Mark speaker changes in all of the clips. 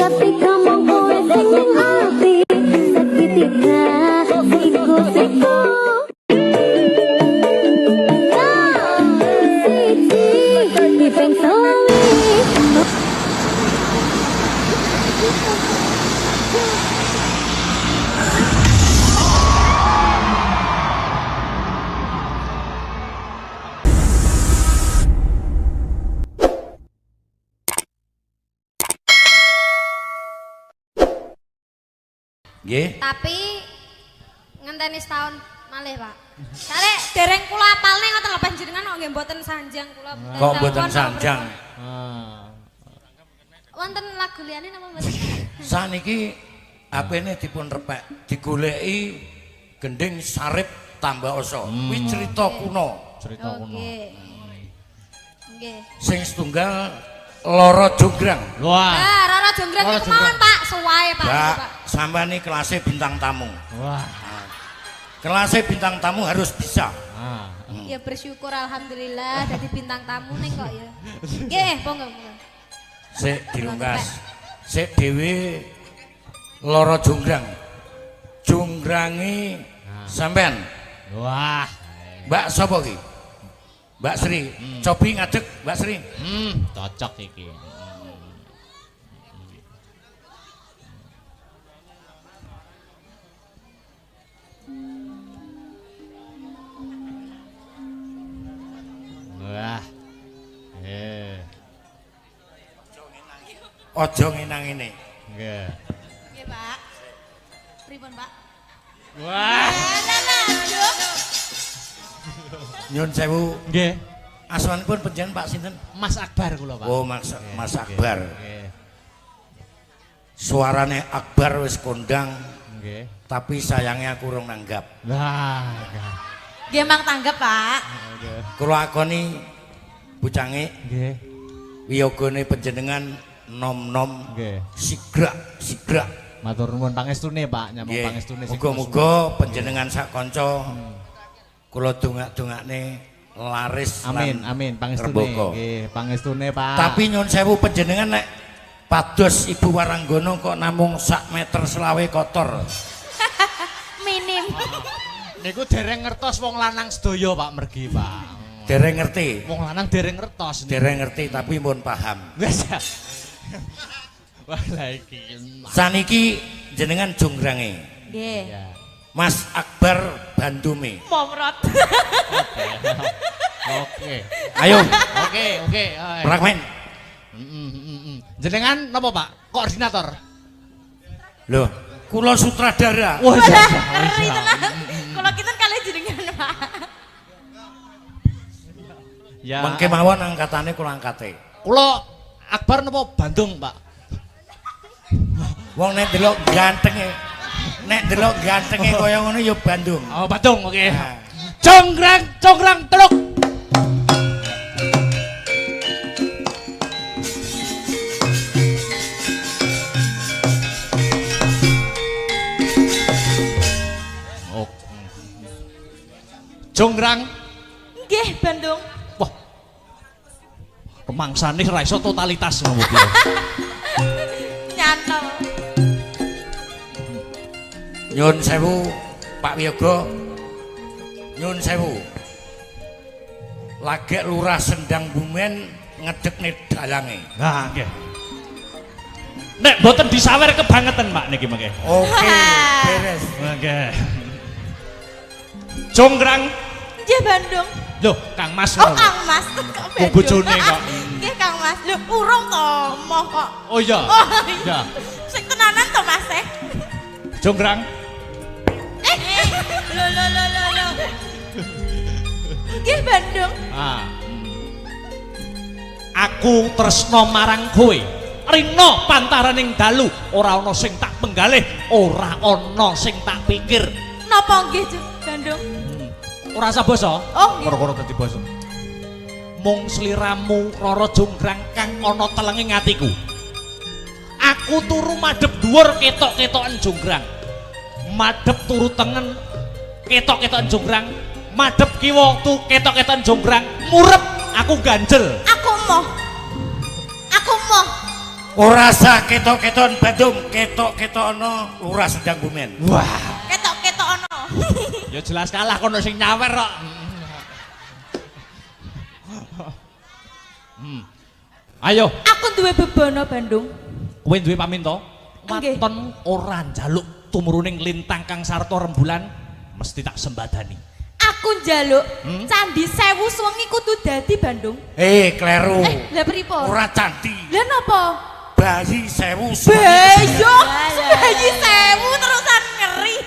Speaker 1: Ketika mung kowe sing ning ati, segitiga siku-siku. Siji ping selawe.
Speaker 2: Nggih.
Speaker 3: Tapi ngenteni setahun malih, Pak. Sale dereng kula apalne ngoten lho, panjenengan kok nggih mboten sanjang kula.
Speaker 2: Kok mboten sanjang?
Speaker 4: Ah.
Speaker 3: Wonten lagu liyane napa mboten?
Speaker 2: Saniki HP-ne dipun repek, digoleki gending Sarip Tambak Oso. Kuwi cerita kuno.
Speaker 4: Cerita kuno.
Speaker 3: Oke. Nggih.
Speaker 2: Sing setunggal Loro Jonggrang.
Speaker 4: Wah.
Speaker 3: Ah, Rara Jonggrang
Speaker 4: Rara
Speaker 3: niku mawon,
Speaker 4: Jonggrang.
Speaker 3: Pak, suwae Pak.
Speaker 2: Mbak,
Speaker 3: Pak.
Speaker 2: sampean iki kelasnya bintang tamu.
Speaker 4: Wah.
Speaker 2: Kelasnya bintang tamu harus bisa.
Speaker 4: Ah.
Speaker 3: Ya bersyukur alhamdulillah dadi bintang tamu ning kok ya. Nggih, monggo monggo.
Speaker 2: Sik dilungkas. Sik dhewe Loro Jonggrang. Jonggrange sampean.
Speaker 4: Wah.
Speaker 2: Mbak sapa ki? Mbak Sri. Cobi ngadeg Mbak Sri.
Speaker 4: Cocok iki. Wah. Eh,
Speaker 2: Aja ngenang ngene.
Speaker 4: Nggih.
Speaker 5: Nggih, Pak. Pripun, Pak?
Speaker 4: Wah.
Speaker 5: Lah lah, aduh.
Speaker 2: Nyun sewu.
Speaker 4: Nggih.
Speaker 2: Asmanipun panjenengan Pak sinten?
Speaker 4: Mas Akbar kula, Pak.
Speaker 2: Oh, Mas, Mas Akbar.
Speaker 4: Nggih.
Speaker 2: Suarane Akbar wis kondang,
Speaker 4: Nggih.
Speaker 2: tapi sayangnya aku urung nanggap.
Speaker 4: Lah, nggih.
Speaker 5: Nggih mang tanggep, Pak.
Speaker 4: Nggih.
Speaker 2: Kula akoni bucange
Speaker 4: Nggih.
Speaker 2: wiyogone panjenengan nom-nom
Speaker 4: Nggih.
Speaker 2: sigrak sigrak.
Speaker 4: Matur nuwun pangestune, Pak, nyamuk
Speaker 2: Nggih.
Speaker 4: pangestune sing
Speaker 2: Muga-muga panjenengan sak kanca kula dongak-dongakne laris
Speaker 4: Amin,
Speaker 2: lan
Speaker 4: amin, pangestune.
Speaker 2: rembaka.
Speaker 4: Nggih, pangestune, Pak.
Speaker 2: Tapi nyun sewu panjenengan nek pados Ibu Waranggono kok namung sak meter selawe kotor.
Speaker 5: Minim.
Speaker 4: Niku dereng ngertos wong lanang sedaya, Pak, mergi, Pak.
Speaker 2: Dereng ngerti.
Speaker 4: Wong lanang dereng ngertos.
Speaker 2: Dereng ngerti tapi pun paham.
Speaker 4: Wes. Ya. Wah, lah iki.
Speaker 2: Saniki jenengan jonggrange.
Speaker 5: Nggih.
Speaker 4: Ya.
Speaker 2: Mas Akbar Bandume.
Speaker 5: Momrot.
Speaker 4: Oke.
Speaker 2: Ayo,
Speaker 4: Oke, oke. Ayo.
Speaker 2: fragmen.
Speaker 4: Jenengan napa, Pak? Koordinator.
Speaker 2: Loh, kula sutradara.
Speaker 4: Wah, iya,
Speaker 5: Ngeri tenan. Kula kinten kalih jenengan, Pak.
Speaker 4: Ya.
Speaker 2: Mengke mawon angkatane kula angkate.
Speaker 4: Kula Akbar napa Bandung, Pak?
Speaker 2: Wong nek delok gantenge, nek delok gantenge kaya ngono ya Bandung.
Speaker 4: Oh, Bandung, oke.
Speaker 2: Nah.
Speaker 4: Jonggrang, jonggrang teluk. Oh. Jonggrang,
Speaker 5: Nggih, Bandung.
Speaker 4: Wah. Kemangsane ra iso totalitas ngono kuwi.
Speaker 5: Nyantol.
Speaker 2: Nyun sewu Pak Wiyoga. Nyun sewu. Lagek Lurah Sendang Bumen ngedekne dalange.
Speaker 4: Nah, nggih. Nek mboten disawer kebangetan, Pak, niki mengke.
Speaker 2: Oke, beres.
Speaker 4: Nggih. Jonggrang.
Speaker 5: Nggih, Bandung.
Speaker 4: Loh, Kang Mas.
Speaker 5: Oh,
Speaker 4: ngono.
Speaker 5: Kang Mas. Kok
Speaker 4: Wong
Speaker 5: Bandung?
Speaker 4: bojone kok.
Speaker 5: Nggih, Kang Mas. Lho, urung to, moh kok.
Speaker 4: Oh iya.
Speaker 5: Oh
Speaker 4: Iya.
Speaker 5: Sing tenanan to, Mas eh.
Speaker 4: Jonggrang.
Speaker 5: Eh, lho lho lho lho lho. Nggih, Bandung.
Speaker 4: Ah. Aku tresno marang kowe. Rina pantaraning dalu, ora ana sing tak penggalih, ora ana sing tak pikir.
Speaker 5: Napa nggih, Bandung?
Speaker 4: Ora usah basa.
Speaker 5: Oh, nggih.
Speaker 4: Perkara dadi basa. Mung sliramu Rara Jonggrang kang ana telenging atiku. Aku turu madhep dhuwur ketok-ketokan jonggrang. Madhep turu tengen ketok-ketokan jonggrang, madhep kiwa tu ketok-ketokan jonggrang, murep aku ganjel.
Speaker 5: Aku moh. Aku moh.
Speaker 2: Ora sah ketok-keton Bandung, ketok-ketokno Lurah Sendang Bumen.
Speaker 4: Wah,
Speaker 5: Ketok-ketok ono.
Speaker 4: ya jelas kalah kono sing nyawer kok. Ayo,
Speaker 5: Aku duwe bebana Bandung.
Speaker 4: Kowe duwe paminta?
Speaker 5: Nggih.
Speaker 4: Waton ora njaluk tumuruning lintang kang sarta rembulan mesti tak sembadani.
Speaker 5: Aku njaluk
Speaker 4: Hmm?
Speaker 5: candi sewu suwengi kudu dadi Bandung.
Speaker 2: Eh, kleru.
Speaker 5: Eh, lah pripun?
Speaker 2: Ora candi.
Speaker 5: Lah napa?
Speaker 2: Bayi sewu.
Speaker 5: Beyo, bayi sewu terusan ngeri.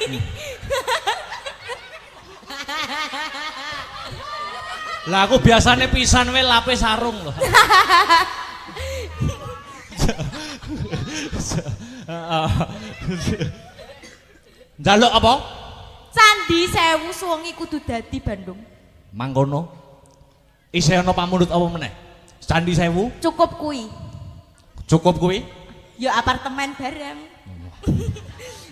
Speaker 4: Lah aku biasane pisan wae lape sarung lho. Njaluk apa?
Speaker 5: Candi sewu suwengi kudu dadi Bandung.
Speaker 4: Mangkono. Isih ana pamundhut apa meneh? Candi Sewu
Speaker 5: Cukup kuwi.
Speaker 4: cukup kuwi?
Speaker 5: Ya apartemen bareng.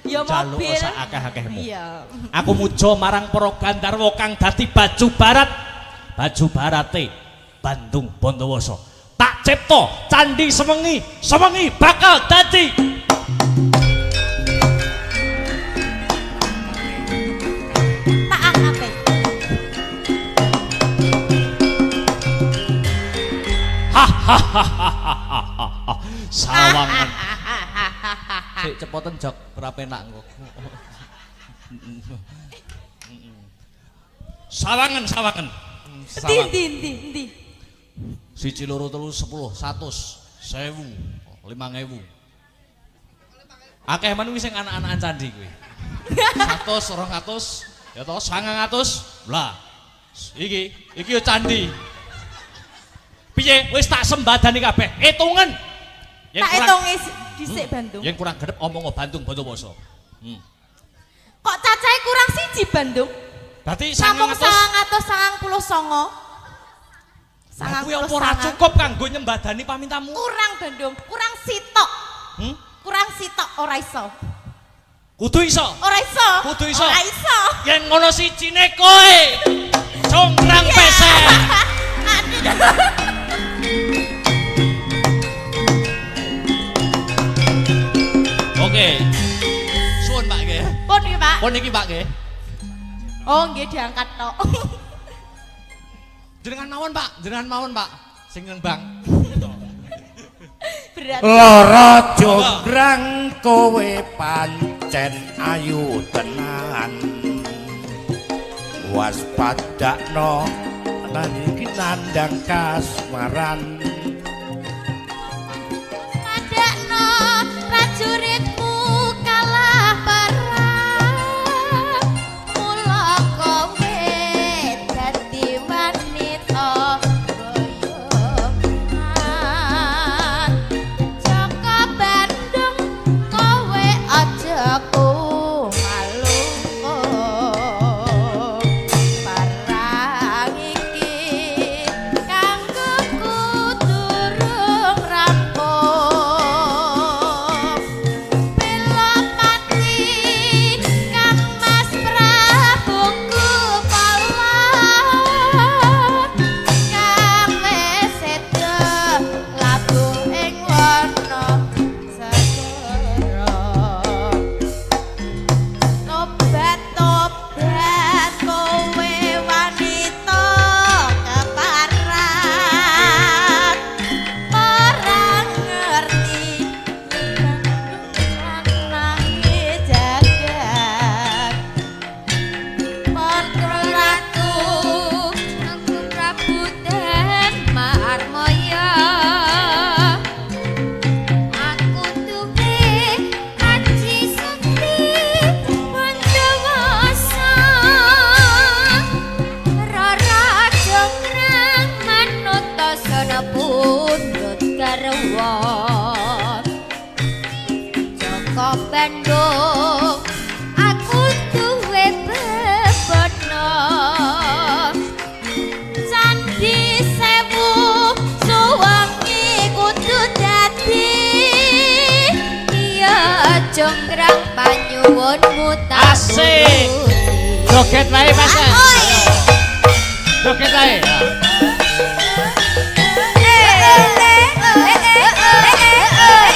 Speaker 5: Ya
Speaker 4: Njaluk
Speaker 5: mobil.
Speaker 4: sak akeh-akehmu.
Speaker 5: Iya.
Speaker 4: Aku muja marang para gandharwa kang dadi baju barat. Baju barate Bandung Bondowoso. Tak cipta candi sewengi, sewengi bakal dadi.
Speaker 5: Tak angkat.
Speaker 4: Sawangan. Sik cepoten jok ora penak engko. Sawangan, sawangan.
Speaker 5: Ndi ndi ndi ndi.
Speaker 4: 1 2 3 10 100 1000 5000. Akeh men kuwi sing anak-anakan candi kuwi. 100 200 ya toh 900. Lah iki iki yo candi. Piye wis tak sembadani kabeh. Hitungen. Yen
Speaker 5: Tak
Speaker 4: kurang
Speaker 5: hitungi dhisik Bandung.
Speaker 4: yen kurang gedhe omong Bandung Bondowoso.
Speaker 5: Kok cacahe kurang siji Bandung?
Speaker 4: Berarti
Speaker 5: Namung
Speaker 4: 900
Speaker 5: 999.
Speaker 4: Lah kuwi apa ora cukup kanggo nyembadani pamintamu?
Speaker 5: Kurang Bandung, kurang sitok.
Speaker 4: Hmm?
Speaker 5: Kurang sitok ora iso.
Speaker 4: Kudu iso.
Speaker 5: Ora iso.
Speaker 4: Kudu iso.
Speaker 5: Ora iso.
Speaker 4: Yen ngono sijine kowe. Congkrang pesek.
Speaker 5: Aduh.
Speaker 4: Oke. Suwun Pak nggih.
Speaker 5: Pun iki, Pak.
Speaker 4: Pun iki Pak nggih.
Speaker 5: Oh, nggih diangkat tok.
Speaker 4: Jenengan mawon Pak, jenengan mawon Pak. Sing nang bank.
Speaker 5: Berat.
Speaker 2: Lara jonggrang kowe pancen ayu tenan. Waspadakno lan iki nandang kasmaran.
Speaker 3: Padakno prajuritmu kalah perang. Mula kowe dadi wanita boyongan. Jaka Bandung kowe aja kumalu. Perang iki kanggo durung rampung. Pelopati Kang Mas Prabu Kupala kang wis seda labuh ing wana segara. Tobat tobat kowe wanita keparat ora ngerti lanange jagat. Ratu aku Prabu Den Marmoyo. Aku duwe aji sakti Bondowoso. Rara jonggrang manut sono pundhut garwa. Jaka Bandung aku duwe bebana. Candi sewu suwengi kudu dadi. Iya jonggrang panyuwunmu tak
Speaker 4: Asik.
Speaker 3: turuti.
Speaker 4: Joget wae Mas.
Speaker 3: Oi.
Speaker 4: Joget wae.
Speaker 3: Eh, eh, eh, eh, eh, eh, eh.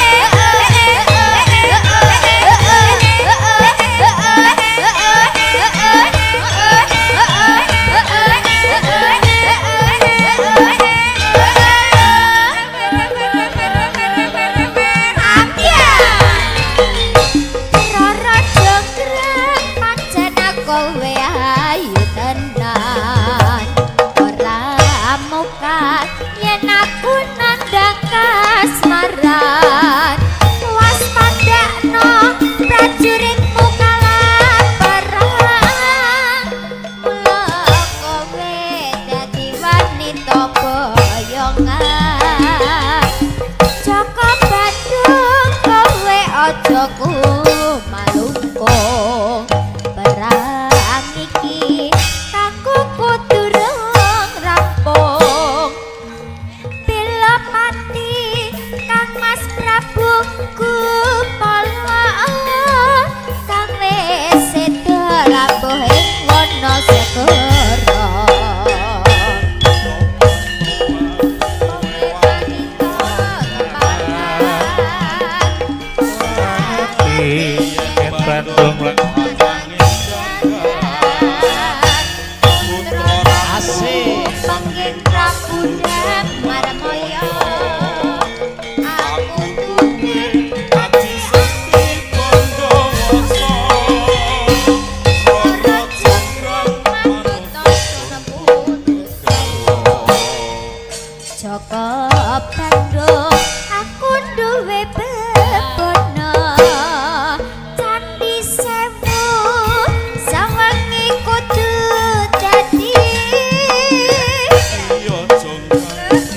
Speaker 1: Rajaku malungkung perang iki kanggo durung rampung. Bila mati Kang Mas Prabu Gupala kang wis seda rawuh ing wana segara.
Speaker 6: Yen Bandung lan
Speaker 4: Asik.
Speaker 1: Panggih Prabu Marmoyo, aku duwe
Speaker 6: Aji Sakti Bondowoso Rara Jonggrang
Speaker 1: manut Joko Bandung, aku duwe bebono Candi Sewu sawangi kudu dadi.
Speaker 6: Iya Jonggrang.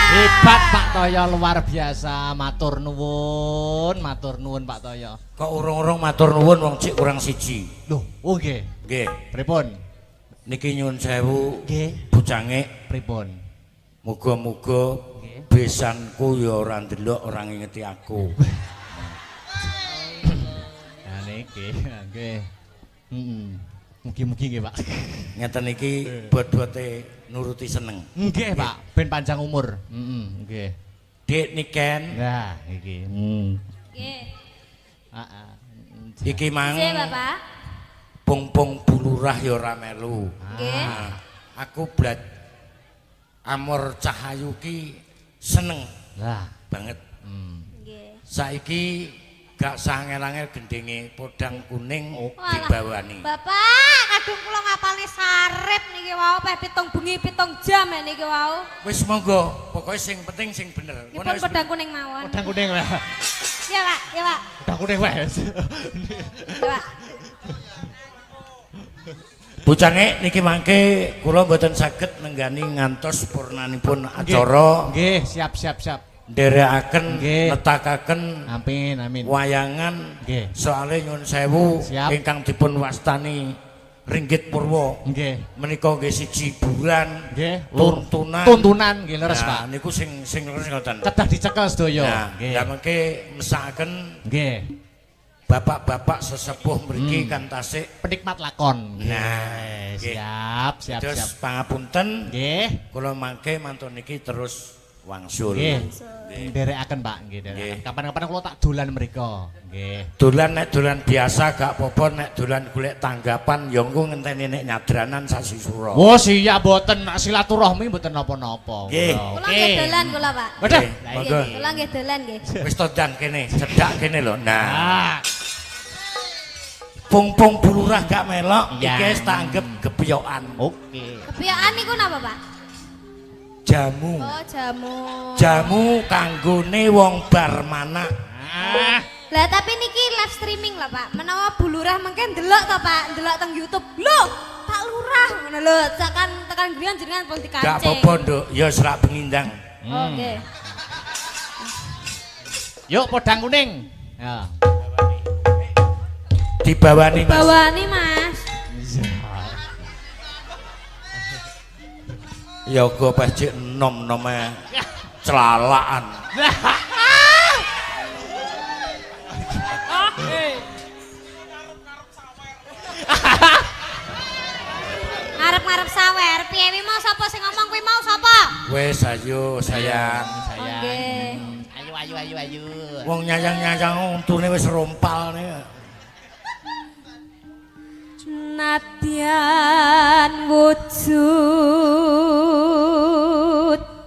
Speaker 4: Hebat Pak Toyo, luar biasa. Matur nuwun Pak Toyo.
Speaker 2: Kok urung-urung matur nuwun, wong cik kurang siji.
Speaker 4: Loh, oh nggih.
Speaker 2: Nggih.
Speaker 4: Pripun?
Speaker 2: Niki nyuwun sewu.
Speaker 4: Nggih.
Speaker 2: Bujange,
Speaker 4: Pripun?
Speaker 2: muga-muga
Speaker 4: Nggih.
Speaker 2: besanku ya ora ndelok, ora ngingeti aku.
Speaker 4: Nah niki, nggih. Heeh. Mugi-mugi nggih, Pak.
Speaker 2: Ngeten iki bot-bote nuruti seneng.
Speaker 4: Nggih, Pak, ben panjang umur. Heeh, nggih.
Speaker 2: Dik Niken,
Speaker 4: Nah, iki. Hmm.
Speaker 3: Nggih.
Speaker 4: Heeh.
Speaker 2: Iki mang
Speaker 3: Nggih, Bapak.
Speaker 2: pung-pung bulurah ya ora melu.
Speaker 3: Nggih.
Speaker 2: Nah, aku blat Amor Cahayu ki seneng
Speaker 4: Lah,
Speaker 2: banget.
Speaker 3: Nggih.
Speaker 2: Saiki gak sah angel-angel gendinge podang kuning
Speaker 3: Walah,
Speaker 2: dibawani.
Speaker 3: Bapak, kadung kula ngapalne sarip niki wau peh 7 bengi 7 jam ya niki wau.
Speaker 2: Wis monggo, pokoke sing penting sing bener.
Speaker 3: Nggih pun podang kuning mawon.
Speaker 4: Podang kuning lah.
Speaker 3: Ya, Pak, ya, Pak.
Speaker 4: Podang kuning wes.
Speaker 3: Ya, Pak.
Speaker 2: Bucange niki mangke kula mboten saged nenggani ngantos purnanipun acara.
Speaker 4: Nggih, siap siap siap.
Speaker 2: Nderekaken,
Speaker 4: Nggih.
Speaker 2: netakaken
Speaker 4: Amin, amin.
Speaker 2: wayangan.
Speaker 4: Nggih.
Speaker 2: Soale nyuwun sewu,
Speaker 4: Siap.
Speaker 2: ingkang dipun wastani Ringgit Purwa
Speaker 4: Nggih.
Speaker 2: menika nggih siji hiburan,
Speaker 4: Nggih.
Speaker 2: tuntunan.
Speaker 4: Tuntunan nggih leres,
Speaker 2: Nah,
Speaker 4: Pak.
Speaker 2: niku sing sing leres ngoten.
Speaker 4: Kedah dicekel sedaya.
Speaker 2: Nah,
Speaker 4: Nggih.
Speaker 2: lah mengke mesakaken
Speaker 4: Nggih.
Speaker 2: bapak-bapak sesepuh mriki kan tasik
Speaker 4: Penikmat lakon. Nggih.
Speaker 2: Nah, nggih.
Speaker 4: Siap, siap,
Speaker 2: terus
Speaker 4: siap.
Speaker 2: pangapunten,
Speaker 4: Nggih.
Speaker 2: kula mangke mantun niki terus wangsul.
Speaker 4: Nggih. Nderekaken, Pak, nggih, nderekaken.
Speaker 2: Nggih.
Speaker 4: Kapan-kapan kula tak dolan mriko. Nggih.
Speaker 2: Dolan nek dolan biasa gak apa-apa, nek dolan golek tanggapan ya engko ngenteni nek nyadranan sasi sura.
Speaker 4: Wah, siap mboten silaturahmi mboten napa-napa.
Speaker 2: Nggih.
Speaker 3: Kula nggih dolan kula, Pak.
Speaker 4: Waduh.
Speaker 2: Nggih,
Speaker 4: Lah,
Speaker 2: monggo.
Speaker 4: iki.
Speaker 3: Kula nggih dolan nggih.
Speaker 2: Wis todang kene, cedhak kene lho. Nah,
Speaker 4: Ah,
Speaker 2: pung-pung bulurah gak melok,
Speaker 4: Ya.
Speaker 2: iki wis tak anggep gepyokan.
Speaker 4: Oke.
Speaker 3: Kebiaan niku napa, Pak?
Speaker 2: Jamu.
Speaker 3: Oh, jamu.
Speaker 2: Jamu kanggone wong bar manak.
Speaker 4: Ah,
Speaker 3: Lah tapi niki live streaming lah, Pak. Menawa Bu Lurah mengke ndelok to, Pak, ndelok teng YouTube. Lho, Pak Lurah ngono lho, tekan tekan griya jenengan pun dikancing.
Speaker 2: Gak apa-apa, Nduk, ya serak pengindang.
Speaker 3: Oke.
Speaker 4: Yuk podang kuning. Ya.
Speaker 2: Dibawani, Mas.
Speaker 3: Bawani, Mas.
Speaker 2: Ya go pacik enom-enome celalaan.
Speaker 3: Ngarep-ngarep sawer, piye wi mau sapa sing ngomong kuwi mau sapa?
Speaker 2: Wes ayo sayang.
Speaker 4: Sayang.
Speaker 3: Oke.
Speaker 4: Ayo ayo ayo ayo.
Speaker 2: Wong nyayang-nyayang untune wis rompal nih.
Speaker 3: Nadyan wujud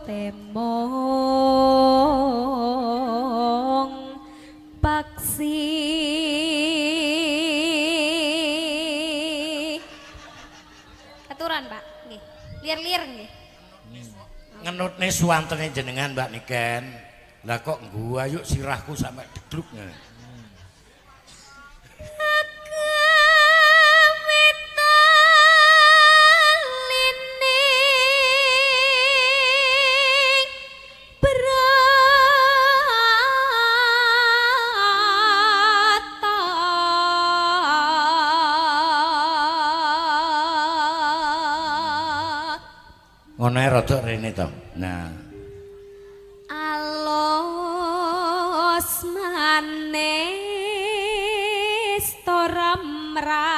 Speaker 3: temong paksi Aturan, Pak. Nggih. Lir-lir nggih.
Speaker 2: Ngenutne suwantene jenengan Mbak Niken. Lah kok gua yuk sirahku sampai degluk ngene.
Speaker 3: Agar
Speaker 2: Ngono ae rada rene to. Nah,
Speaker 3: Alus manis tora mrak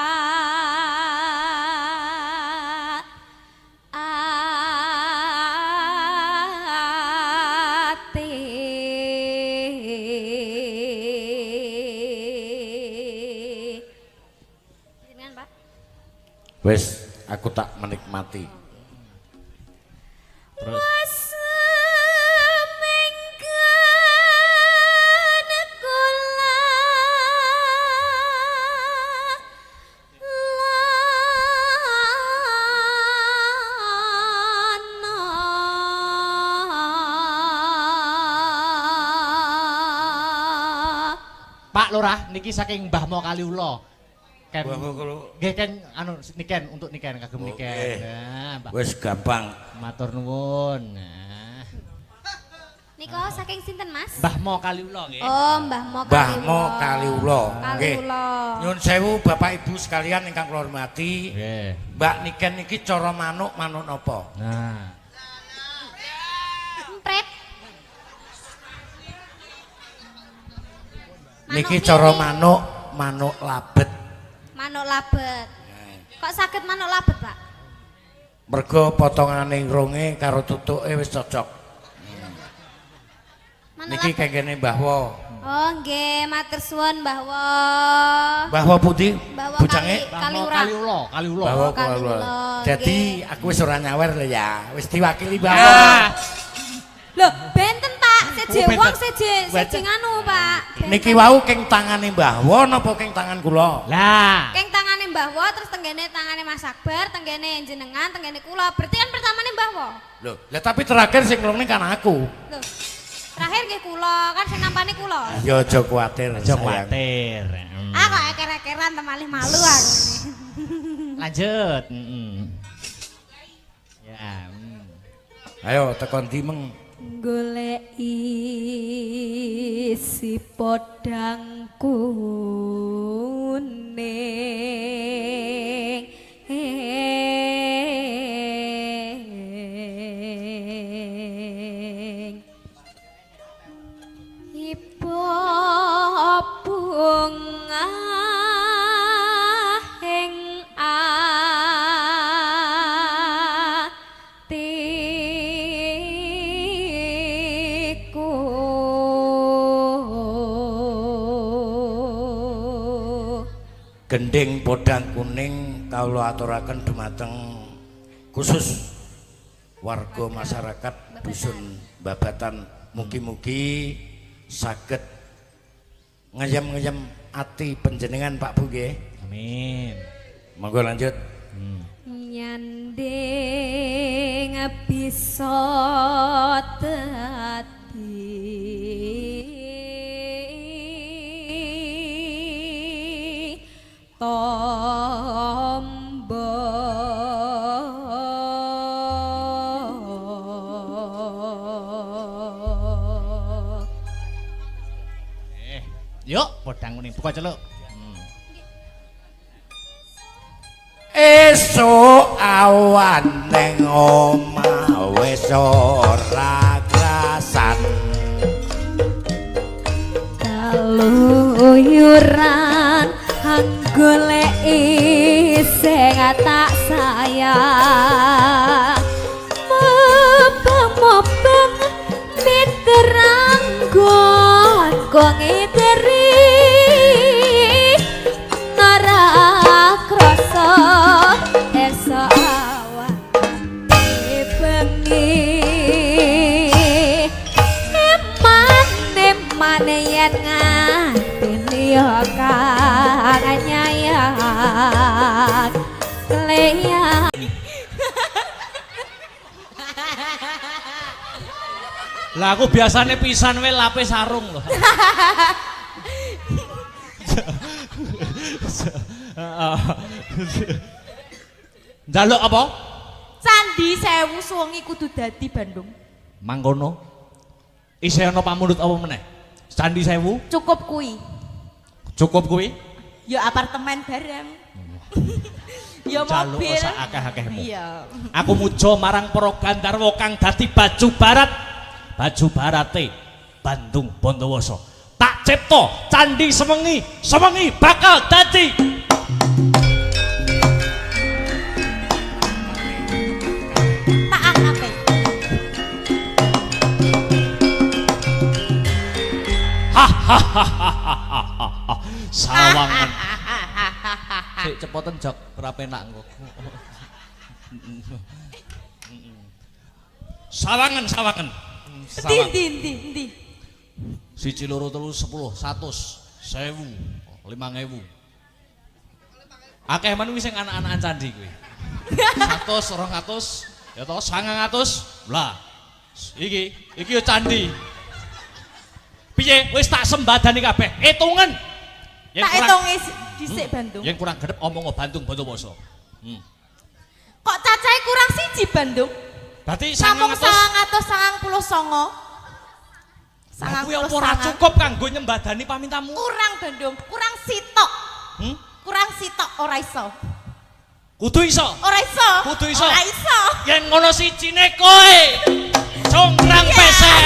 Speaker 3: ati. Jenengan, Pak.
Speaker 2: Wis aku tak menikmati.
Speaker 4: Terus.
Speaker 3: Seminggan kula lana.
Speaker 4: Pak Lurah niki saking Mbah Mo Kaliula. Ken.
Speaker 2: Mbah Mo Kaliula.
Speaker 4: Nggih ken anu niken untuk niken kagem
Speaker 2: Oke.
Speaker 4: niken. Nah, Mbah.
Speaker 2: Wis gampang.
Speaker 4: Matur nuwun. Nah.
Speaker 3: Nika saking sinten, Mas?
Speaker 4: Mbah Mo Kaliula nggih.
Speaker 3: Oh, Mbah Mo
Speaker 2: Mbah Mo Kaliula. Nggih.
Speaker 3: Kaliula.
Speaker 2: Nyun sewu Bapak Ibu sekalian ingkang kula hormati.
Speaker 4: Nggih.
Speaker 2: Mbak Niken iki cara manuk manuk napa?
Speaker 4: Nah.
Speaker 3: Empret. Manuk
Speaker 2: Niki cara
Speaker 3: piye?
Speaker 2: manuk manuk labet.
Speaker 3: Manuk labet. Kok saged manuk labet, Pak?
Speaker 2: Mergo potongane irunge karo tutuke wis cocok.
Speaker 3: Manuk
Speaker 2: Niki
Speaker 3: labet.
Speaker 2: kengkene Mbah Wo.
Speaker 3: Oh, nggih, matur suwun Mbah Wo.
Speaker 2: Mbah Wo pundi?
Speaker 3: Mbah Wo
Speaker 2: Bujange?
Speaker 4: Mbah Mo
Speaker 3: Kaliurang.
Speaker 4: Kaliula, Kaliula.
Speaker 2: Mbah Wo
Speaker 3: Oh, Kaliula,
Speaker 2: Kaliula. Jadi aku wis ora nyawer lho ya. Wis diwakili Mbah Wo.
Speaker 4: Ah.
Speaker 3: Loh, benten, Pak. Seje
Speaker 4: Oh, benten.
Speaker 3: wong seje seje
Speaker 2: Benten.
Speaker 3: nganu, Pak. Benten.
Speaker 2: Niki wau keng tangane Mbah Wo napa keng tangan kula?
Speaker 4: Lah.
Speaker 3: Keng tangane Mbah Wo terus tenggene tangane Mas Akbar, tenggene jenengan, tenggene kula. Berarti kan pertamane Mbah Wo.
Speaker 2: Loh, lah tapi terakhir sing nglungne kan aku.
Speaker 3: Loh. Terakhir nggih kula, kan sing nampane kula.
Speaker 2: Ya aja kuwatir.
Speaker 4: Aja
Speaker 2: sayang.
Speaker 4: kuwatir. Hmm.
Speaker 3: Ah kok eker-ekeran temalih malu aku.
Speaker 4: Lanjut. Mm-mm. Ya. Mm.
Speaker 2: Ayo tekon ndi meng.
Speaker 3: Golek isi podang kuning. Ibu bunga ing atiku.
Speaker 2: Gending podang kuning kawula aturaken dumateng khusus warga masyarakat dusun Babatan, mugi-mugi saged ngeyem-ngeyem ati panjenengan Pak Bu nggih.
Speaker 4: Amin.
Speaker 2: Monggo lanjut.
Speaker 3: Nyanding bisa dadi tombo.
Speaker 4: Yuk, podang kuning buka celuk.
Speaker 2: Esuk awan neng omah wis ora krasan.
Speaker 3: Kaluyuran goleki sing tak sayang. Mubeng-mubeng mitranggon kok ngiteri ora krasa esuk awan bengi. Eman yen ngati liya kang nyayak kleyak.
Speaker 4: Lah aku biasane pisan wae lape sarung lho. Njaluk apa?
Speaker 5: Candi Sewu Suwengi kudu dadi Bandung.
Speaker 4: Mangkono. Isih ana pamundhut apa meneh? Candi Sewu
Speaker 5: Cukup kuwi.
Speaker 4: cukup kuwi?
Speaker 5: Ya apartemen bareng. Ya
Speaker 4: Jaluk
Speaker 5: mobil.
Speaker 4: sak akeh-akehmu.
Speaker 5: Iya.
Speaker 4: Aku muja marang para gandharwa kang dadi baju barat. Baju barate Bandung Bondowoso. Tak cipta candi sewengi, sewengi bakal dadi
Speaker 5: Tak angkat.
Speaker 4: Sawangan. Sik cepoten jok ora penak engko. Sawangan, sawangan.
Speaker 5: Ndi ndi ndi ndi.
Speaker 4: 1 2 3 10 100 1000 5000. Akeh men kuwi sing anak-anakan candi kuwi. 100 200 ya toh 900. Lah iki iki yo candi. Piye wis tak sembadani kabeh. Hitungen. Yen
Speaker 5: Tak
Speaker 4: kurang
Speaker 5: hitungi dhisik Bandung.
Speaker 4: yen kurang gedep omong Bandung Bondowoso.
Speaker 5: Kok cacahe kurang siji Bandung?
Speaker 4: Berarti
Speaker 5: Namung
Speaker 4: 900
Speaker 5: 999.
Speaker 4: Lah kuwi apa ora cukup kanggo nyembadani pamintamu?
Speaker 5: Kurang Bandung, kurang sitok.
Speaker 4: Hmm?
Speaker 5: Kurang sitok ora iso.
Speaker 4: Kudu iso.
Speaker 5: Ora iso.
Speaker 4: Kudu iso.
Speaker 5: Ora iso.
Speaker 4: Yen ngono sijine kowe. Congkrang pesek.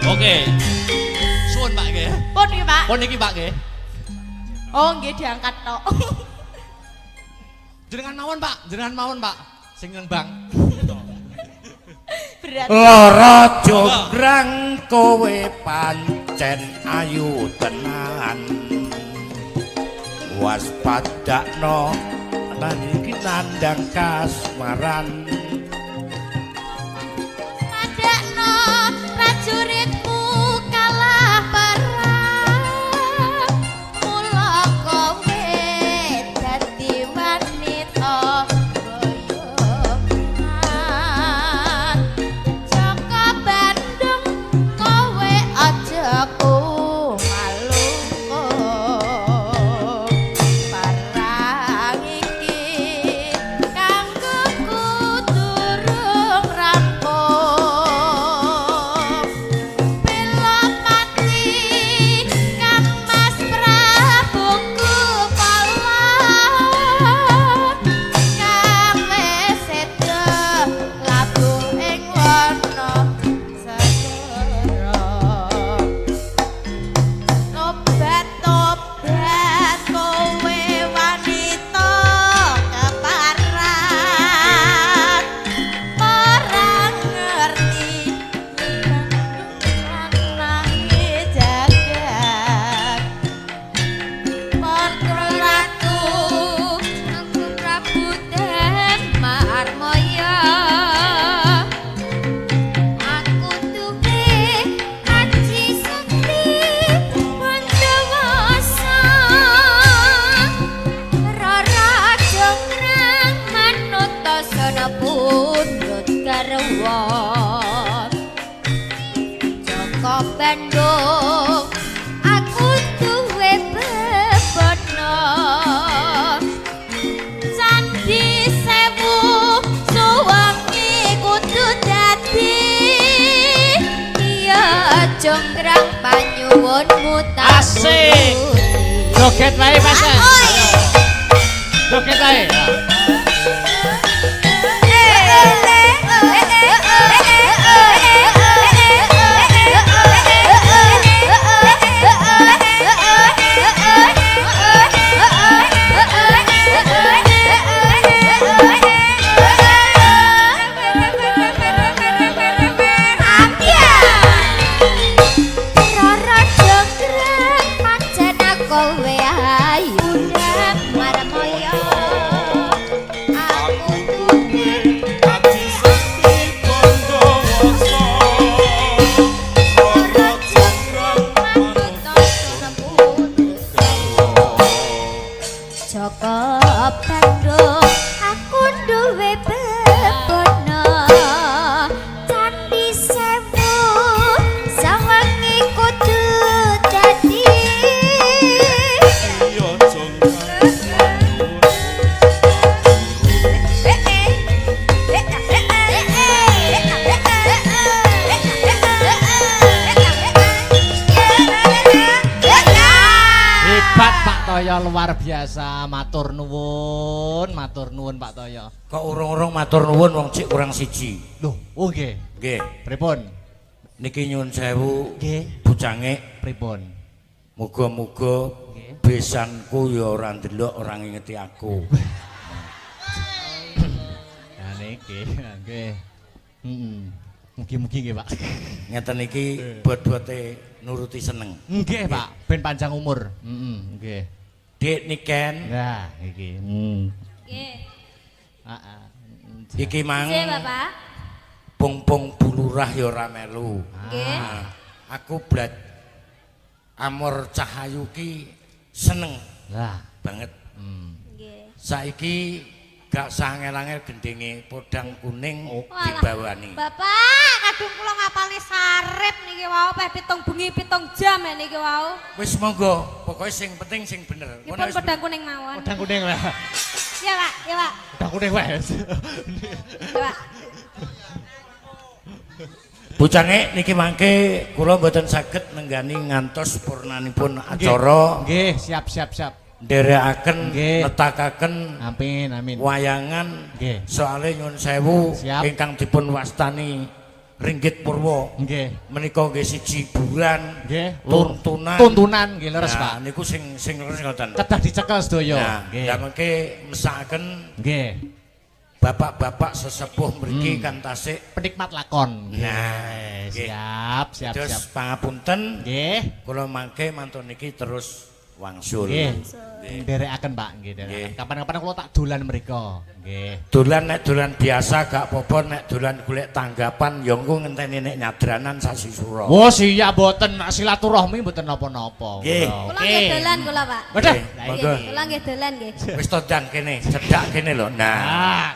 Speaker 4: Oke. Suwun Pak nggih.
Speaker 5: Pun iki, Pak.
Speaker 4: Pun iki Pak nggih.
Speaker 5: Oh, nggih diangkat tok.
Speaker 4: Jenengan mawon Pak, jenengan mawon Pak. Sing nang bank.
Speaker 5: Berat.
Speaker 2: Lara jograng kowe pancen ayu tenan. Waspadakno lan iki nandang kasmaran.
Speaker 1: Padakno prajuritmu kalah perang. Mula kowe dadi wanita boyongan. Jaka Bandung kowe aja kumalungkung. Parang iki kanggo kudu rampung. Bela pati Kang Mas Prabu Kepala kang wis seda labuh ing wana segara.
Speaker 5: Tobat tobat kowe wanita keparat. Ora ngerti lanange jagat.
Speaker 1: Putra Ratu Aku Prabu dan Marmoyo. Aku duwe aji sekti Bondowoso. Rara jongkrang manut sono pundhut garwa. Joko Bandung aku duwe bebono.
Speaker 5: Candi sewu suwengi kudu dadi.
Speaker 1: Iya jongkrang panyuwunmu tak
Speaker 4: Asik.
Speaker 1: turuti.
Speaker 4: Joget wae Mas. Joget wae.
Speaker 1: Rara jongkrang pancen kowe ayu marmoyo.
Speaker 4: Toyo luar biasa, matur nuwun Pak Toyo.
Speaker 2: Kok urung-urung matur nuwun wong cik kurang siji.
Speaker 4: Loh, oh nggih.
Speaker 2: Nggih.
Speaker 4: Pripun?
Speaker 2: Niki nyuwun sewu.
Speaker 4: Nggih.
Speaker 2: Bujange
Speaker 4: Pripun?
Speaker 2: muga-muga besanku ya ora ndelok ora ngingeti aku.
Speaker 4: Nah niki, nggih. Heeh. Mugi-mugi nggih, Pak.
Speaker 2: Ngeten iki bot-bote nuruti seneng.
Speaker 4: Nggih, Pak, ben panjang umur. Heeh, nggih.
Speaker 2: Dik Niken,
Speaker 4: Nah, iki.
Speaker 3: Nggih.
Speaker 4: Heeh.
Speaker 2: iki mang
Speaker 3: Nggih, Bapak.
Speaker 2: pung-pung bulurah ya ora melu.
Speaker 3: Nggih.
Speaker 2: Nah, aku blat Amor Cahayu ki seneng
Speaker 4: Lah,
Speaker 2: banget.
Speaker 3: Nggih.
Speaker 2: Saiki gak sah angel-angel gendinge podang kuning
Speaker 3: Walah,
Speaker 2: dibawani.
Speaker 3: Bapak, kadung kula ngapalne sarip niki wau peh 7 bengi 7 jam ya niki wau.
Speaker 2: Wis monggo, pokoke sing penting sing bener.
Speaker 3: Nggih pun podang kuning mawon.
Speaker 4: Podang kuning lah.
Speaker 3: Ya, Pak, ya, Pak.
Speaker 4: Podang kuning wes.
Speaker 3: Ya, Pak.
Speaker 2: Bucange niki mangke kula mboten saged nenggani ngantos purnanipun acara.
Speaker 4: Nggih, siap siap siap.
Speaker 2: Nderekaken
Speaker 4: Nggih.
Speaker 2: netakaken
Speaker 4: Amin amin.
Speaker 2: wayangan.
Speaker 4: Nggih.
Speaker 2: Soale nyuwun sewu
Speaker 4: Siap.
Speaker 2: ingkang dipun wastani Ringgit Purwa.
Speaker 4: Nggih.
Speaker 2: Menika nggih siji hiburan,
Speaker 4: Nggih,
Speaker 2: tuntunan.
Speaker 4: Tuntunan nggih leres,
Speaker 2: Nah,
Speaker 4: Pak.
Speaker 2: niku sing sing leres ngoten.
Speaker 4: Kedah dicekel sedaya.
Speaker 2: Nah,
Speaker 4: Nggih.
Speaker 2: lah mengke mesakaken
Speaker 4: Nggih.
Speaker 2: bapak-bapak sesepuh mriki kan tasik.
Speaker 4: Penikmat lakon.
Speaker 2: Nah, nggih.
Speaker 4: Siap, siap,
Speaker 2: Terus
Speaker 4: siap.
Speaker 2: pangapunten
Speaker 4: Nggih.
Speaker 2: kula mangke mantun niki terus wangsul.
Speaker 4: Nggih. Nderekaken, Pak, nggih, nderekaken.
Speaker 2: Nggih.
Speaker 4: Kapan-kapan kula tak dolan mriko. Nggih.
Speaker 2: Dolan nek dolan biasa gak apa-apa, nek dolan golek tanggapan ya engko ngenteni nek nyadranan sasi sura.
Speaker 4: Wah, siap mboten silaturahmi mboten napa-napa.
Speaker 2: Nggih.
Speaker 3: Kula nggih dolan kula, Pak.
Speaker 4: Waduh.
Speaker 2: Nggih, monggo.
Speaker 3: Kula nggih dolan nggih.
Speaker 2: Wis todang kene, cedhak kene lho. Nah,
Speaker 4: Ah,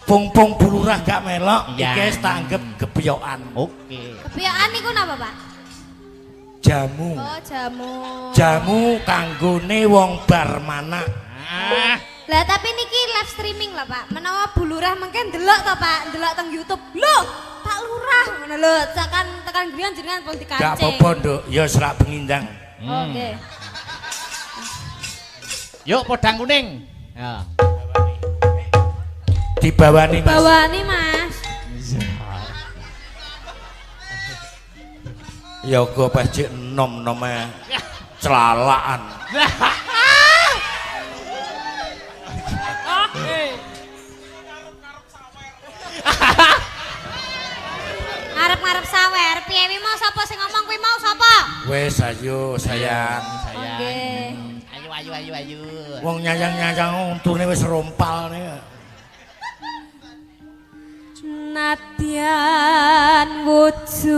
Speaker 2: pung-pung bulurah gak melok,
Speaker 4: Ya.
Speaker 2: iki wis tak anggap gebyokan.
Speaker 4: oke.
Speaker 3: Kebiyakan niku napa, Pak?
Speaker 2: Jamu.
Speaker 3: Oh, jamu.
Speaker 2: Jamu kanggone wong bar manak.
Speaker 4: Ah,
Speaker 3: Lah tapi niki live streaming lho, Pak. Menawa Bu Lurah mengke ndelok to, Pak, ndelok teng YouTube. Lho, Pak Lurah ngono lho, tekan tekan griya jenengan pun dikancing.
Speaker 2: Gak apa-apa, Nduk. Ya serak pengindang.
Speaker 3: Oh, nggih.
Speaker 4: Yuk podang kuning. Ya.
Speaker 2: Dibawani, Mas.
Speaker 3: Bawani, Mas.
Speaker 2: Ya go pajek enom-enome celalaan.
Speaker 3: Ngarep-ngarep sawer, piye wi mau sapa sing ngomong kuwi mau sapa?
Speaker 2: Wes ayo sayang.
Speaker 4: Sayang.
Speaker 3: Nggih.
Speaker 4: Ayo ayo ayo ayo.
Speaker 2: Wong nyayang-nyayang untune wis rompal nih.
Speaker 3: Nadyan wujud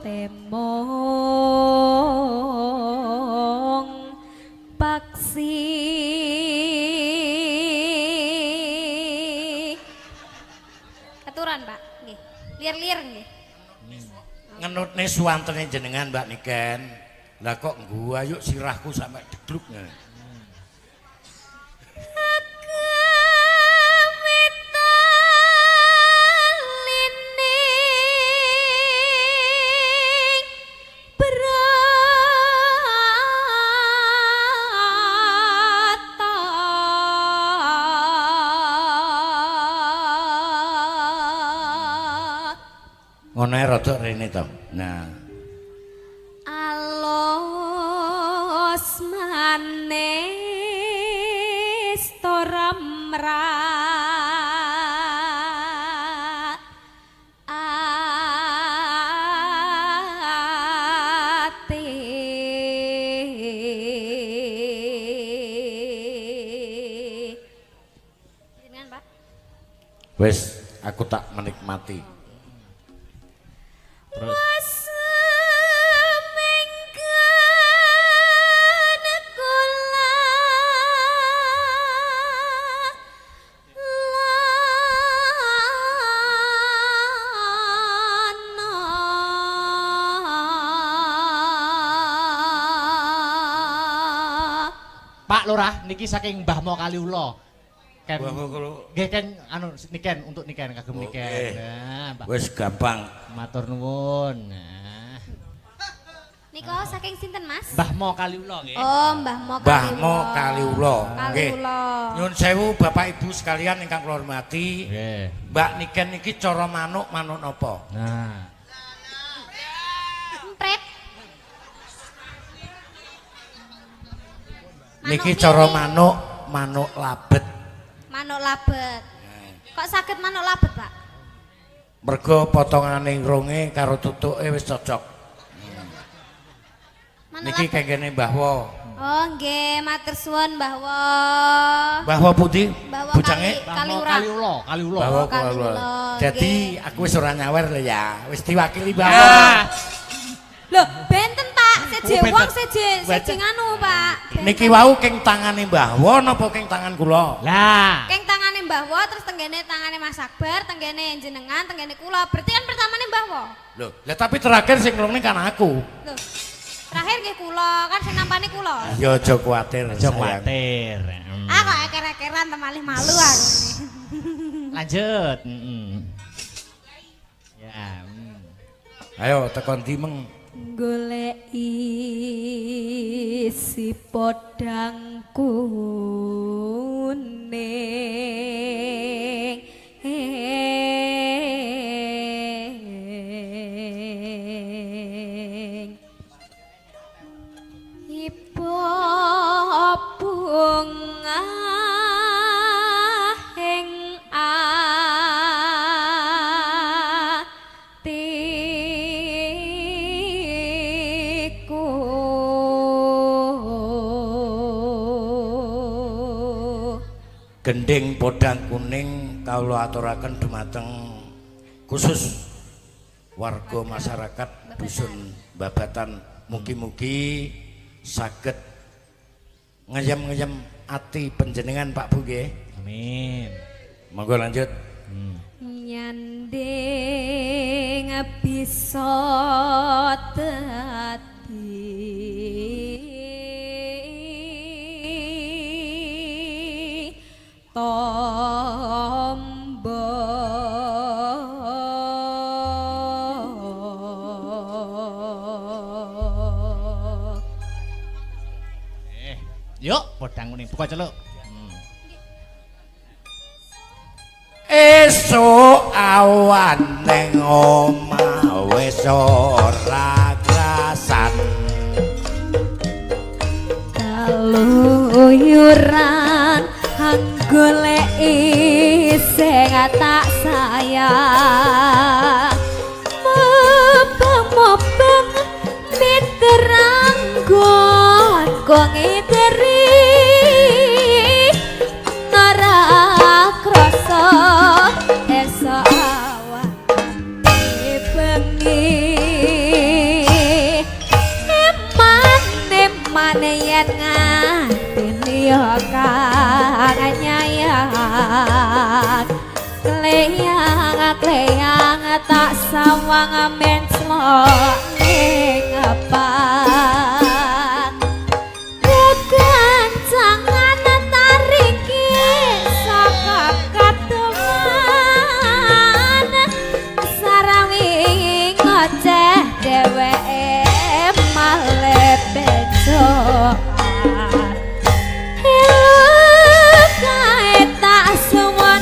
Speaker 3: temong paksi. Keturan, Pak. Nggih. Lir-lir nggih.
Speaker 2: Ngenutne suwantene jenengan Mbak Niken. Lah kok gua yuk sirahku sampai degluk. Ngono ae rada rene to. Nah,
Speaker 3: Alos manis tora mrak ati. Jenengan, Pak.
Speaker 2: Wis aku tak menikmati.
Speaker 4: Terus
Speaker 3: Seminggan kula lana.
Speaker 4: Pak Lurah niki saking Mbah Mo Kaliula. Ken.
Speaker 2: Mbah Mo Kaliula.
Speaker 4: Nggih ken anu niken untuk niken kagem
Speaker 2: Oke.
Speaker 4: niken. Nah, Mbah.
Speaker 2: Wis gampang.
Speaker 4: Matur nuwun. Nah.
Speaker 3: Nika saking sinten, Mas?
Speaker 4: Mbah Mo Kaliula nggih.
Speaker 3: Oh, Mbah Mo
Speaker 2: Mbah
Speaker 3: Kaliula.
Speaker 2: Mo Kaliula. Nggih.
Speaker 3: Kaliula.
Speaker 2: Nyun sewu Bapak Ibu sekalian ingkang kula hormati.
Speaker 4: Nggih.
Speaker 2: Mbak Niken niki cara manuk manuk napa?
Speaker 4: Nah.
Speaker 3: Empret. Manuk
Speaker 2: Niki cara
Speaker 3: piye?
Speaker 2: manuk manuk labet.
Speaker 3: Manuk labet. Kok saged manuk labet, Pak?
Speaker 2: Mergo potongane ronge karo tutuke wis cocok.
Speaker 3: Manuk
Speaker 2: Niki
Speaker 3: labet.
Speaker 2: kengkene Mbah Wo.
Speaker 3: Oh, nggih, matur suwun Mbah Wo.
Speaker 2: Mbah Wo pundi?
Speaker 3: Mbah Wo
Speaker 2: Bujange?
Speaker 4: Mbah Mo
Speaker 3: Kaliurang.
Speaker 4: Kaliula, Kaliula.
Speaker 2: Mbah Wo
Speaker 3: Oh,
Speaker 2: Kaliula.
Speaker 3: Kaliula,
Speaker 2: Jadi
Speaker 3: nggih.
Speaker 2: aku wis ora nyawer lho ya. Wis diwakili Mbah Wo.
Speaker 4: Ah.
Speaker 3: Loh, benten, Pak. Seje
Speaker 4: Oh, benten.
Speaker 3: wong seje seje
Speaker 2: Benten.
Speaker 3: nganu, Pak. Benten.
Speaker 2: Niki wau king tangane Mbah Wo napa king tangan kula?
Speaker 4: Lah.
Speaker 3: Keng tangane Mbah Wo terus tenggene tangane Mas Akbar, tenggene jenengan, tenggene kula. Berarti kan pertamane Mbah Wo.
Speaker 2: Loh, lah tapi terakhir sing nglungne kan aku.
Speaker 3: Loh. Terakhir nggih kula, kan sing nampane kula.
Speaker 2: Ya aja kuwatir.
Speaker 4: Aja
Speaker 2: sayang.
Speaker 4: kuwatir. Hmm.
Speaker 3: Ah kok eker-ekeran temalih malu aku ini.
Speaker 4: Lanjut. Mm-mm. Ya. Mm.
Speaker 2: Ayo tekon ndi meng.
Speaker 3: Golek isi podang kuning. Ibu bunga ing atiku.
Speaker 2: Gending podang kuning kawula aturaken dumateng khusus warga masyarakat dusun Babatan, mugi-mugi saged ngeyem-ngeyem ati panjenengan Pak Bu nggih.
Speaker 4: Amin.
Speaker 2: Monggo lanjut.
Speaker 3: Nyanding bisa dadi tombo.
Speaker 4: Eh, yuk podang kuning buka celuk.
Speaker 2: Esuk awan neng omah wis ora krasan.
Speaker 3: Keluyuran goleki sing tak sayang. Mubeng-mubeng miteranggon kok ngiteri ora krasa esok awan bengi. Eman-eman yen ngatini ya kang nyayang. Kleyang-kleyang tak sawang menclok ning apang. Kekancangan tariki saka kateman. Sarawi ngoceh dheweke male bejoan. Kae tak suwun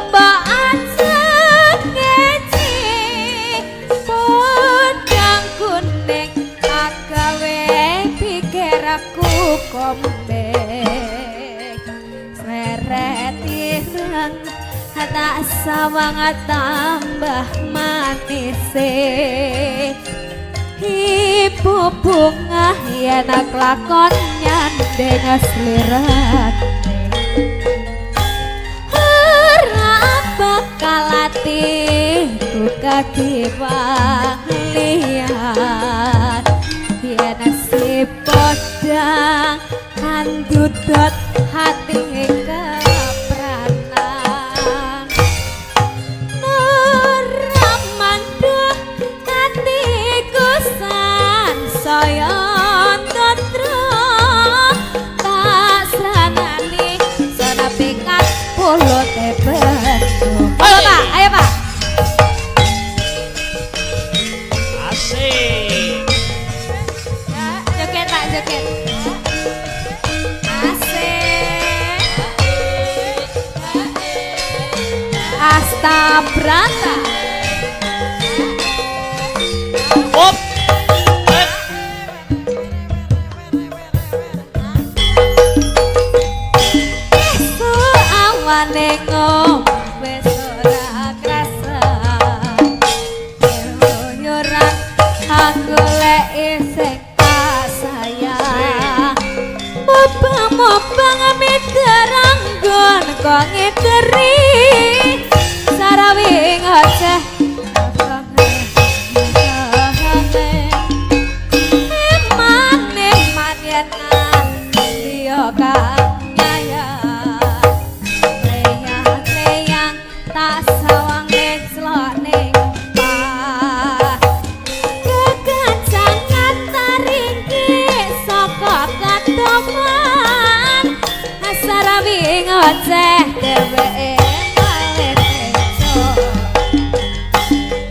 Speaker 3: mbok ajeng ngeci podang kuning agawe pikir aku kombek. Seret ireng tak sawang tambah manise. Ibu bunga yen lakon nyandeng slirane. Ora bakal atiku kagiwang liyan. Yen si podang andudot hati kepranan. Ora mandhah atiku sansaya ndadra. Tak sranani sanapikat pulute beto. Ayo Pak, ayo Pak.
Speaker 4: Asik.
Speaker 3: Brata.
Speaker 4: Op. Eh.
Speaker 3: Esuk awane ngomah wis ora krasa. Keluyuran aku lek isih kasayang. Mubang-mubang miterang nggon kok ngiteri. Sarawi ngoceh eman-eman yen liya kang nyayang. Leyang-leyang tak sawang ngeclok ning omah. Kekencangan taringki saka katoman. Sarawi ngoceh dheweke malih besok.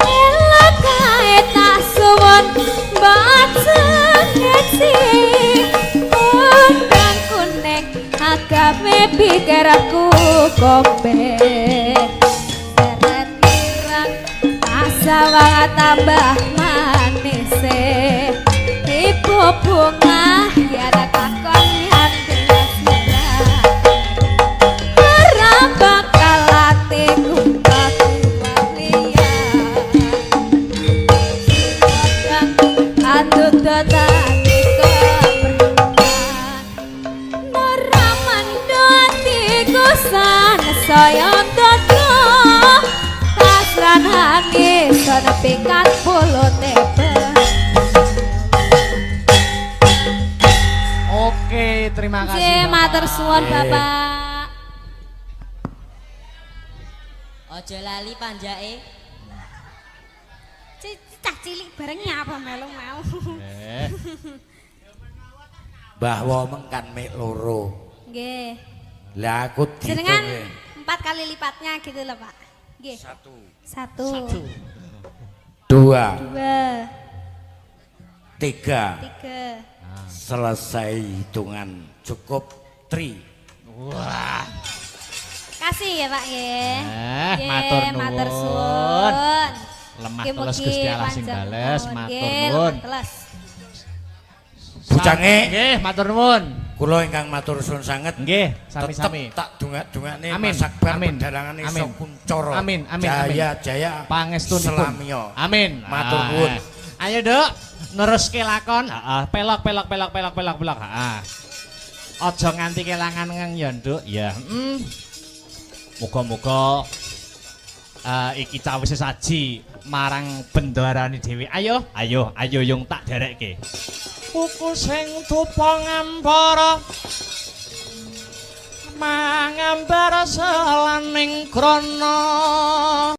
Speaker 3: Elok kae tak suwun mboten ngeci. Undang kuning agame pikirku kombe. Seret ireng tak sawang tambah manise. Ibu bunga yen kakon yen sirah. Ora bakal atiku walian. Andut dadi keperluan. Ora mendo atiku san saya dodo. Kasranane sono pikat puluh tebe.
Speaker 4: Oke, terima kasih.
Speaker 3: Nggih,
Speaker 4: Bapak.
Speaker 3: matur suwun Bapak.
Speaker 5: Aja lali panjake.
Speaker 3: Cah cilik bareng nyapa melu mau.
Speaker 4: Eh,
Speaker 2: Mbah Womeng kan mek loro.
Speaker 3: Nggih.
Speaker 2: Lah aku
Speaker 3: Jenengan
Speaker 2: dihitung.
Speaker 3: 4 kali lipatnya gitu loh, Pak. Nggih.
Speaker 2: 1,
Speaker 3: 1,
Speaker 2: 2,
Speaker 3: 2,
Speaker 2: 3.
Speaker 3: 3.
Speaker 2: Selesai hitungan cukup tri.
Speaker 4: Wah.
Speaker 3: Kasih ya, Pak nggih.
Speaker 4: Eh,
Speaker 3: Nggih,
Speaker 4: matur
Speaker 3: matur
Speaker 4: nuwun.
Speaker 3: suwun.
Speaker 4: Lemah
Speaker 3: Mugi-mugi
Speaker 4: teles Gusti Allah sing
Speaker 3: panjang
Speaker 4: bales,
Speaker 3: umur.
Speaker 4: matur
Speaker 3: Nggih,
Speaker 4: nuwun.
Speaker 3: lemah teles.
Speaker 2: Bujange.
Speaker 4: Nggih, matur nuwun.
Speaker 2: Kula ingkang matur suwun sanget.
Speaker 4: Nggih, sami-sami.
Speaker 2: Tetep tak dongak-dongakne
Speaker 4: Amin.
Speaker 2: Mas Akbar
Speaker 4: Amin.
Speaker 2: pedalangane
Speaker 4: Amin.
Speaker 2: iso kuncara.
Speaker 4: Amin, amin,
Speaker 2: Jaya jaya.
Speaker 4: Pangestunipun.
Speaker 2: Selamiya.
Speaker 4: Amin.
Speaker 2: Matur
Speaker 4: Ah,
Speaker 2: nuwun.
Speaker 4: Ayo, Duk, neruske lakon. Heeh, pelok pelok pelok pelok pelok pelok. Heeh. Aja nganti kelangan ngeng ya, Nduk. Ya. Muga-muga iki cawise saji marang bendarane dhewe. Ayo, ayo, ayo yung tak derekke. Kuku sing tupa ngambara mangambar selaning krana.